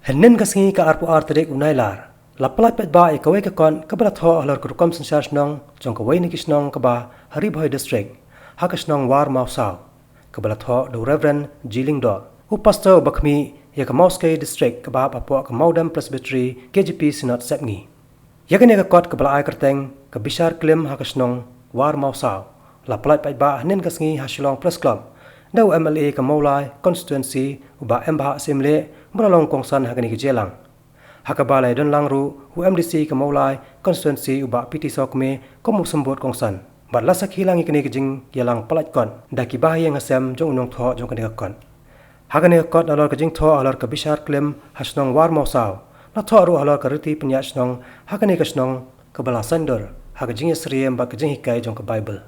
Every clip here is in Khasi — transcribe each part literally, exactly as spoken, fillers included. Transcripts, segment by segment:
Hynnin ka sngi ka arphew ar tarik u Nailar, la pyllait paidbah ïa kawei ka kot kaba la thoh halor ka rukom synshar shnong jong kawei na ki shnong kaba ha Ri Bhoi District, ha ka shnong War Mawsaw, kaba la thoh da u Reverend G Lyngdoh, u pastor uba khmih ïa ka Mawskei District kaba hap hapoh ka Mawdem Presbytery K J P Synod Sepngi. Ïa kane ka kot kaba la ai kyrteng ka bishar klim ha ka shnong War Mawsaw, la pyllait paidbah hynnin ka sngi ha Shillong Press Club da u M L A ka Mawlai Constituency u Bah M Bhah Syiemlieh, ba la long kongsan ha kane ka jingïalang. Ha kaba la ïadon lang ruh u M D C ka Mawlai Constituency u Bah P T Sawkmie kum u symbud kongsan. Bad la sakhi lang ïa kane ka jingïalang pyllait kot da ki bahaïing hasem jong u nongthoh jong kane ka kot. Ha kane ka kot halor ka jingthoh halor ka bishar klim ha shnong War Mawsaw, la thoh ruh halor ka riti pynïaid shnong ha kane ka shnong kaba la saiñdur ha ka jingïasyriem bad ka jinghikai jong ka Baibl.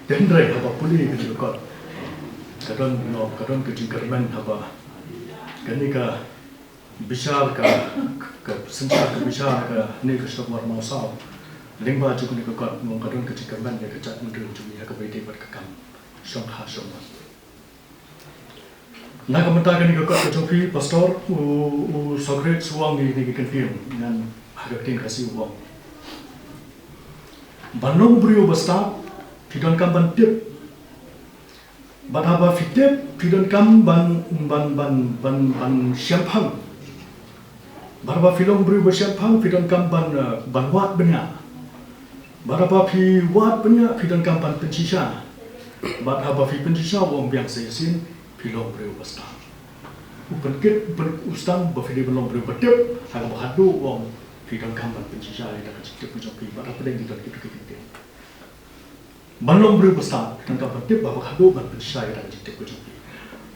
Te hynrei haba pule ïa kane ka kot, ka don, you know, ka don ka jingkyrmen haba kane ka bishar ka, ka synshar ka bishar kane ka shnong War Mawsaw, lyngba jong kane ka kot, you know, ka don ka jingkyrmen ïa ka jaitbynriew jong ngi ha kaba ïadei bad ka kam shongkha shongman. Na ka bynta kane ka kot ka jong phi, Pastor, u, u Socrates u ong ïa kine ki kyntien, ngan ha ka ktien Khasi u ong. Ban long u briew uba stad, phi donkam ban tip. Bad haba phi tip, phi donkam ban, ban, ban, ban, ban shemphang. Bad haba phi long u briew uba shemphang, phi donkam ban, eh, ban wad bniah. Bad haba phi wad bniah, phi donkam ban pynshisha. Bad haba phi pynshisha, u ong biang sa shisien, phi long u briew uba stad. U pynkit, u pyn, u sdang ba phi dei ban long u briew uba tip, ha kaba khatduh u ong phi donkam ban pynshisha ïa kata ka jingtip ka jong phi. Bad hapdeng ki don kito ki kyntien. Ban long u briew uba stad, phi donkam ban tip, bad haba khatduh ban pynshisha ïa kata ka jingtip ka jong phi.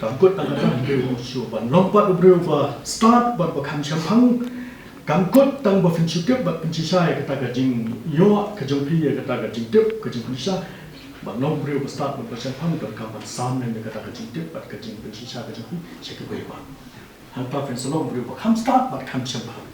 Kam kut tang kata, hynrei u ong shuh, ban long pat u briew uba stad bad uba kham shemphang, kam kut tang ba phin shu tip bad pynshisha ïa kata ka jingïoh ka jong phi, ïa kata ka jingtip ka jingpynshisha. Ban long u briew uba stad bad uba shemphang, donkam ban sam lem ïa kata ka jingtip bad ka jingpynshisha ka jong phi sha kiwei pat. Hangta phin sa long u briew uba kham stad bad kham shemphang.